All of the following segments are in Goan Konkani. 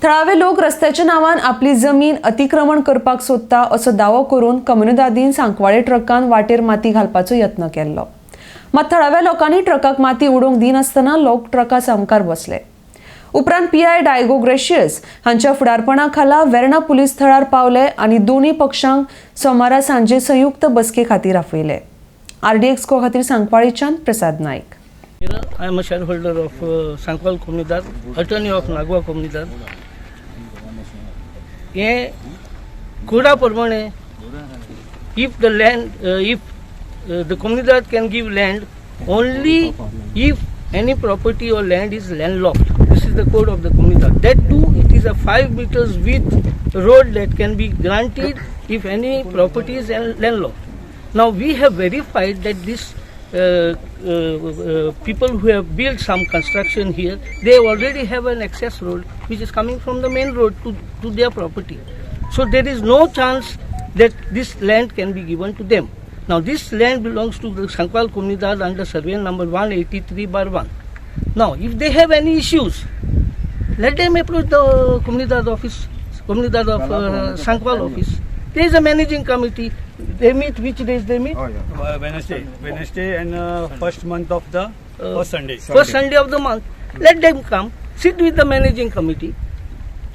थळावे लोक रस्त्याच्या नांवान आपली जमीन अतिक्रमण करपाक सोदता असो दावो करून कम्युनिदादीन सांकवाळे ट्रकान वाटेर माती घालपाचो यत्न केल्लो. मात थळाव्या लोकांनी ट्रकाक माती उडोवंक दिनासतना लोक ट्रका सामकार बसले. उपरांत पीआय डायगो ग्रेशियस हांच्या फुडारपणा खाला वेर्णा पुलीस थळार पावले आनी दोनूय पक्षांक सोमारा सांजे संयुक्त बसके खातीर आपयले. आरडीएक्स को खातीर सांकवाळीच्यान प्रसाद Naik. I am a shareholder of Sankwal Comunidade, attorney of Nagwa Comunidade. हे कोडा प्रमाणे if the land if the Comunidade can give land only if any property or land is landlocked. This is the code of the Comunidade. That too, it is a 5 meters width road that can be granted if any property is landlocked. Now we have verified that this people who have built some construction here, they already have an access road which is coming from the main road to their property. So there is no chance that this land can be given to them. Now this land belongs to the Sankwal Comunidade under survey number 183/1. Now if they have any issues, let them approach the Comunidade office, Comunidade of Sankwal office. There is a managing committee. They meet, which days they meet? Wednesday and first month of the first Sunday. First Sunday of the month. Let them come, sit with the managing committee.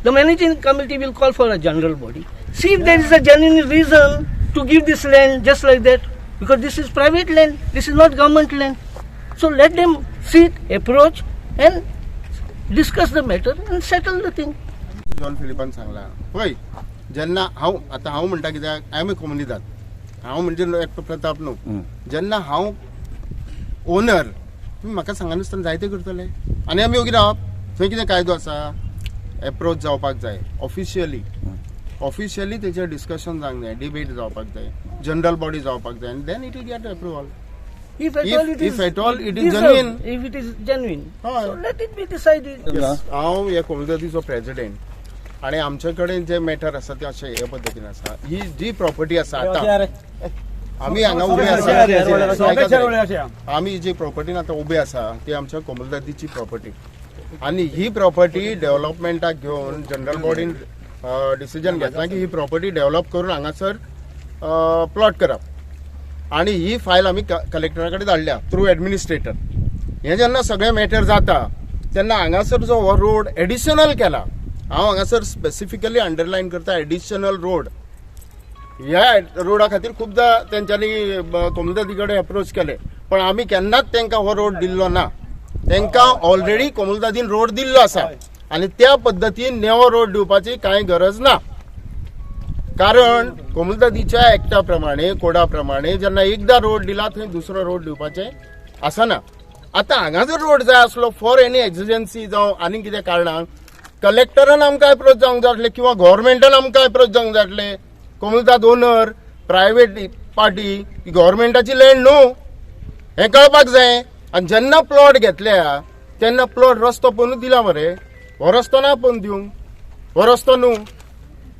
The managing committee will call for a general body. See if there is a genuine reason to give this land just like that, because this is private land, this is not government land. So let them sit, approach and discuss the matter and settle the thing. John फिलिपान सांगला पळय, जेन्ना हांव आतां हांव म्हणटा कित्याक I am a कोमुनिदाद, हांव म्हणजे एकटो प्रताप न्हू. जेन्ना हांव ओनर, तुमी म्हाका सांगनासतना जायते करतले आनी आमी ओगी रावप? थंय कितें कायदो आसा? एप्रोच जावपाक जाय ऑफिशियली, ऑफिशियली तेचेर डिस्कशन जावंक जाय, डिबेट जावपाक जाय, जनरल बॉडी जावपाक जाय आनी then it will get approval. If at all it if is at all it is deserved, genuine. If it is genuine, हय. So let it be decided. हांव ह्या कोमुनिदादीचो प्रेजिडेंट आनी आमचे कडेन जे मॅटर आसा ते अशें हे पद्दतीन आसा. ही जी प्रॉपर्टी आसा, आतां आमी हांगा उबे आसा, आमी जी प्रॉपर्टीन आतां उबे आसा ती आमच्या कोमुनिदादीची प्रॉपर्टी आनी ही प्रॉपर्टी डेव्हलपमेंटाक घेवन जनरल बॉडीन डिसिजन घेतला की ही प्रॉपर्टी डेव्हलप करून हांगासर प्लॉट करप आनी ही फायल आमी कलेक्टरा कडेन धाडल्या थ्रू एडमिनिस्ट्रेटर. हें जेन्ना सगळें मॅटर जाता तेन्ना हांगासर जो हो रोड एडिशनल केला, हांव हांगासर स्पेसिफिकली अंडरलायन करता, एडिशनल रोड, ह्या रोडा खातीर खुबदां तेंच्यांनी कोमुनिदादी कडेन एप्रोच केले, पण आमी केन्नाच तांकां हो रोड दिल्लो ना. तांकां ऑलरेडी कोमुनिदादीन रोड दिल्लो आसा आनी त्या पद्दतीन नेवो रोड दिवपाची कांय गरज ना, कारण कोमुनिदादीच्या एक्टा प्रमाणे, कोडा प्रमाणे जेन्ना एकदां रोड दिला थंय दुसरो रोड दिवपाचें आसना. आतां हांगा जर रोड जाय आसलो फॉर एनी एक्सिजन्सी जावं आनी कितें कारणान, कलेक्टरान आमकां एप्रोच जावंक जाय आसलें किंवा गव्हर्मेंटान आमकां एप्रोच जावंक जाय आसलें. कोमुनिदाद ओनर प्रायवेट पार्टी, गव्हर्मेंटाची लँड न्हू, हें कळपाक जाय. आनी जेन्ना प्लॉट घेतल्या तेन्ना प्लॉट रस्तो पळोवन दिला मरे, हो रस्तो ना पळोवन दिवंक, हो रस्तो न्हू,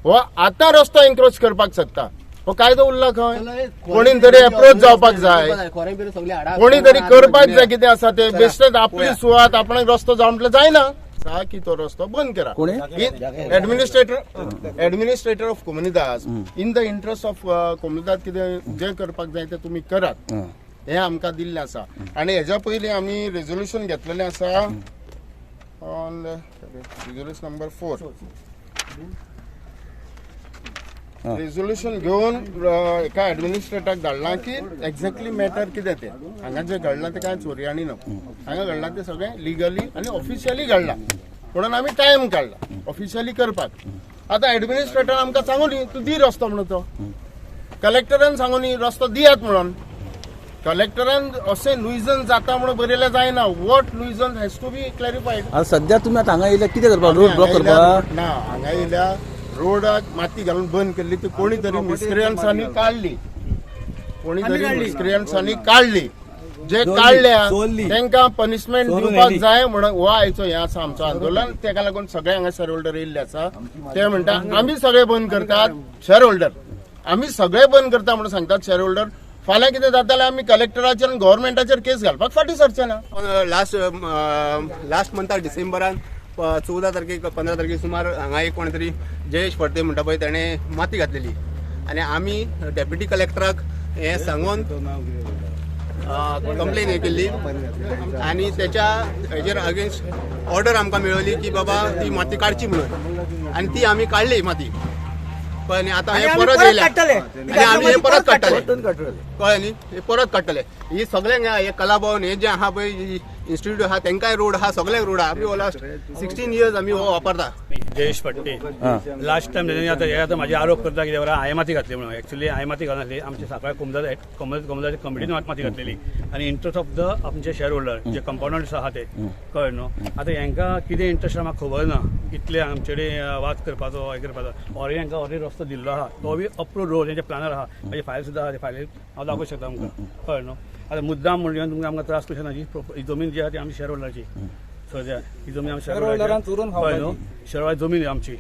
हो आतां रस्तो एन्क्रोच करपाक शकता. हो कायदो उरला खंय? कोणीन तरी एप्रोच जावपाक जाय, कोणी तरी करपाक जाय. कितें आसा ते बेश्टेच आपली सुवात आपणाक रस्तो जावं म्हटल्यार जायना. आसा की तो रस्तो बंद करा. Administrator of Comunidade, in the interest of Comunidade कितें जें करपाक जाय तें तुमी करात, हें आमकां दिल्लें आसा. आनी हेज्या पयलीं आमी रेजोल्युशन घेतलेलें आसा on resolution number 4. Resolution घेवन एका एडमिनिस्ट्रेटराक धाडलां की एक्झॅक्टली मॅटर कितें तें. हांगा जें घडलां तें कांय चोरयांनी न्हू, हांगा घडलां तें सगळें लिगली आनी ऑफिशियली घडलां, म्हणून आमी टायम काडला ऑफिशियली करपाक. आतां एडमिनिस्ट्रेटर आमकां सांगू न्ही तूं दी रस्तो म्हणून, तो कलेक्टरान सांगू न्ही रस्तो दियात म्हणून. कलेक्टरान अशें नुयजन जाता म्हणून बरयलें जायना. What nuisance has to be clarified. आता सध्या तुम्ही आता हांगा येयल्या कितें करपाक? रोड ब्लॉक करपाक? ना, हांगा येयल्या रोडाक माती घालून बंद केल्ली ती कोणी तरी मिसक्रियन्सांनी काडली, कोणी तरी मिसक्रियन्सांनी काडली. जे काडल्या तांकां पनिशमेंट दिवपाक जाय म्हणून हो आयचो हें आसा आमचो आंदोलन. तेका लागून सगळे हांगा शेअर होल्डर येयल्ले आसा. ते म्हणटा आमी सगळे बंद करतात शेअर होल्डर, आमी सगळे बंद करता म्हणून सांगतात शेअर होल्डर. फाल्यां कितें जाता जाल्यार आमी कलेक्टराचेर आनी गव्हर्मेंटाचेर केस घालपाक फाटीं सरचे ना. लास्ट लास्ट मंथाक डिसेंबरान 14 तारखेक 15 तारखेक सुमार हांगा एक कोण तरी जयेश फडते म्हणटा पळय, तेणें माती घातलेली आनी आमी डेप्युटी कलेक्टराक हें सांगून कंप्लेन हे केल्ली आनी तेच्या हेजेर अगेन्स्ट ऑर्डर आमकां मेळवली की बाबा ती माती काडची म्हणून, आनी ती आमी काडली माती. कळ्ळें न्ही? आतां हे परत येयल्या आनी आमी हे परत काडटले. कळ्ळें न्ही? हे परत काडटले. ही सगळ्यांक हे कला भवन हे जे आहा पळय इन्स्टिट्यूट आहा, तेंकाय रोड आहा, सगळ्यांक रोड आहा. आमी हो लास्ट 16 इयर्स आमी हो वापरता. जयेश फडते. लास्ट टायम तेणी आतां हे आतां म्हाजे आरोप करता कितें बरें, हांवें माती घातली म्हणून. एक्चुअली हांवें माती घालनासली, आमचे सांकवाळे कोमुनिदाद कोमुनिदाद कमिटीन माती घातलेली आनी इंट्रस्ट ऑफ the आमचे शेअर होल्डर जे कंपाउंडर्स आहा ते. कळ्ळें न्हू? आतां हेंकां कितें इंट्रस्ट आहा म्हाका खबर ना, इतले आमचे कडेन वाद करपाचो, हें करपाचो. ऑलरेडी हांकां ऑलरेडी रस्तो दिल्लो आहा, तो बी अप्रूव्ड रोड, तेंच्या प्लानार आहा. म्हाजी फायल सुद्दां आहा, ते फायलीर हांव दाखोवंक शकता तुमकां. कळ्ळें न्हू? आतां मुद्दाम म्हणून तुमकां आमकां त्रास कशें ना. ही जमीन जी आहा ती आमची शेअर होल्डराची. सद्या ही जमीन आमची शेअर होल्डरान, कळ्ळें न्हू, शेअर जमीन आमची.